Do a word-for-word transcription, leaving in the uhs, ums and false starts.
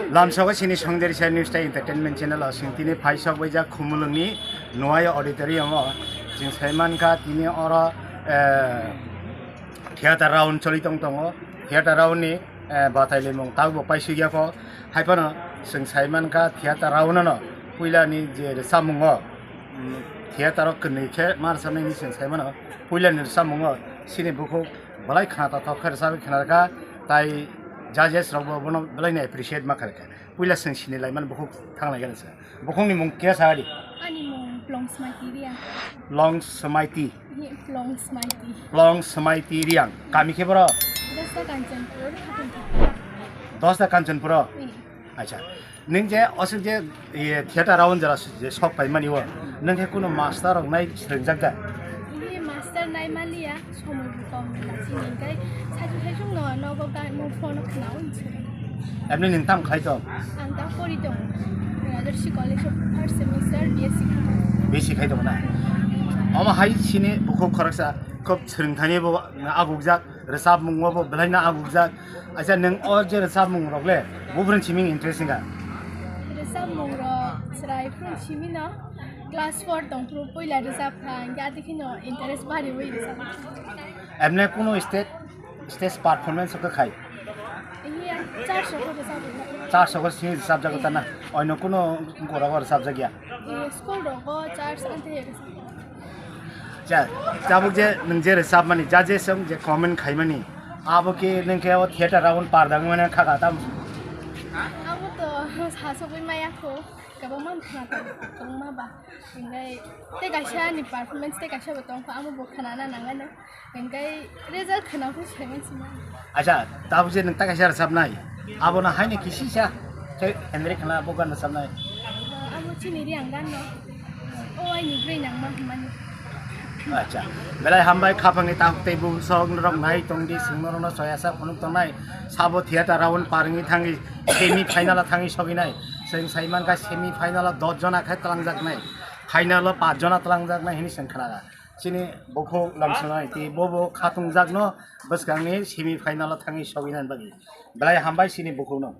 Lamsogo sini Songderisa News tei Entertainment channel o chwng tini phaisok baijak Khumulwngni Noayo Auditorium o. Chwng sai mankha tini oro, eh, theater round choli tong tongo. Theater round ni, eh, batai limung tabuk bo paisuk ya kho. Hai phano chwng sai mankha theater round no puila ni je rwchapmung o, mm, theater o kwnwi khe ma rwchapnai hinwi chwng sai mano. Puila ni rwchapmung o sini bukhuk belai khna tongthok khe rwchapwi khna rwkha, tai judges rok bo bono belai no appreciate ma kha rwkha. Puila chwng sini lai mano bukhuk thang lai gana se. Bukhuk ni mung khe sa di? Ani mung Plong Smaiti Riang. Long Smaiti. He, Plong Smaiti. Long Smaiti Riang. Kami khe boro? Dosta Kanchanpur, Khatung. Dosta Kanchanpur. He. Acha. Nung je aswk je, ye, theater round jora je sok pai mani o, nung khe kuno master rok nai swrwngjak da? Ini master nai maliya, somoi bo kom na chini kai, sajung sajung no nogo ga mo phone khna un chini. Emni nung tam khai to? Ang ta pori tong. Rajarsi College of First Semester B S C khai. B S C khai tong na? Omo hai sini bukhuk khoroksa khub swrwngthani bo agukjak, rwchapmung bo belai no agukjak. Acha, nung o je rwchapmung rok le, buphuru simi interest wngkha? Rwchapmung rok chwrai phuru simi no, class four tong phuru puila rwchap kha, hingke ati kheno interest bari wi rwchap. Emne kuno stage, stage performance khe khai? Iya, church rok rwchap. Church rok sini rwchap jago ta na? Oino kuno gora gora rwchap jak ya? Iya, school rok, church ante rwchap. Cha, tabuk je nung je rwchapmani, ja je song je comment khaimani, abo khe nung khe o theater round par dang mane kha kha tam. Abo to sasogwi maya kho, kwbangma khna tong, kwbangma ba. Hingke tei kaisa ni performance tei kaisa bo tong kho, amo bo khna na nang ano. Hingke result khna kho se man sima. Acha, tabuk je nung ta kaisa rwchapnai, abo no haino kisi sa, tei Henry khna bo gan rwchapnai. Amo chini Riang gan no. O aini bwrwi nangma hwnmani. Acha, belai hambai khaphangni takhuk tei bumsok norok nai tongdi, chwng norokno choyasa phunuk tongnai. Sabo theater round parwngwi thangwi semi final o thangwi soginai. Chwng sai mankha semi final o dos jona khe twlangjaknai. Final o paanch jona twlangjaknai hinwi chwng khnaga. Chini bukhuk lamsonai tei bobo khatungjakno bwskangni semi final o thangwi soginani bagwi. Belai hambai chini bukhukno.